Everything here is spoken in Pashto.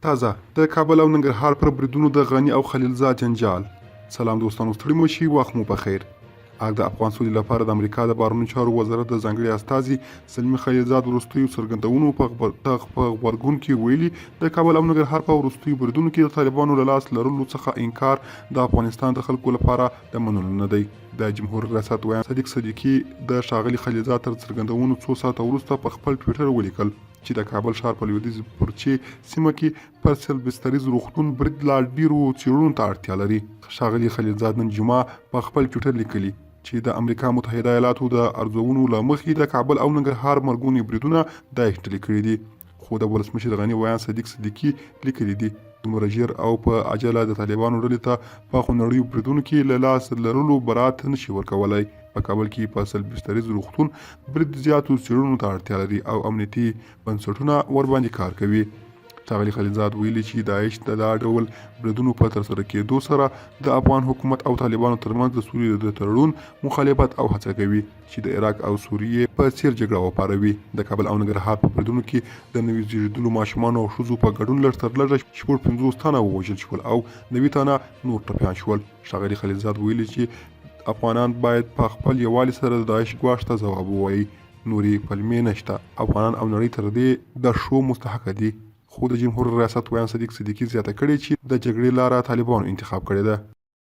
تازه د کابل او ننګرهار پر بریدونو د غني او خلیلزاد جنجال. سلام دوستانو ستړي مو شي وخت مو په خیر. ارګ د افغان سولې لپاره د امریکا د بهرنیو چارو وزارت د ځانګړي استازي زلمي خلیلزاد وروستیو څرګندونو په غبرګون کې ویلي، د کابل او ننګرهار په وروستیو بریدونو کې د طالبانو له لاس لرلو څخه انکار د افغانستان د خلکو لپاره د منلو نه دی. د جمهور ریاست ویاند صدیق صدیقي د ښاغلي خلیلزاد تر څرګندونو څو ساعته وروسته په خپل ټویټر ولیکل، چې د کابل ښار په لویدیځ پرچې سیمه کې پر 100 بستریز روغتون برید لا ډېرو څېړنو ته اړتیا لري. ښاغلي خلیلزاد نن جمعه په خپل ټویټر لیکلي، چې د امریکا متحده ایالاتو د ارزونو له مخې د کابل او ننګرهار مرګوني بریدونه داعش ډلې کړي دي. خو د ولسمشر غني ویاند صدیق صدیقي لیکلي دي، دومره ژر او په عجله د طالبانو ډلې ته په خونړیو بریدونو کې له لاس لرلو برات نه شي ورکولای. په کابل کې په 100 بستریز روغتون برید زیاتو څېړنو ته اړتیا لري او امنیتي بنسټونه ورباندې کار کوي. ښاغلي خلیلزاد ویلي چې داعش د دا ډول بریدونو په ترسره کېدو سره د افغان حکومت او طالبانو ترمنځ د سولې د تړون مخالفت او هڅه کوي چې د عراق او سوریې په څېر جګړه وپاروي. د کابل او ننګرهار په بریدونو کې د نوي زېږېدلو ماشومانو او ښځو په ګډون لږ تر لږه 56 تنه ووژل شول او 90 تنه نور ټپیان شول. ښاغلي خلیلزاد ویلي چې افغانان باید په خپل یووالي سره د داعش ګواښ ته ځواب ووایي، نورې پلمې نشته، افغانان او نړۍ تر دې د ښو مستحقه دي. خو د جمهور ریاست ویاند صدیق صدیقي زیاته کړې چې د جګړې لاره طالبانو انتخاب کړې ده.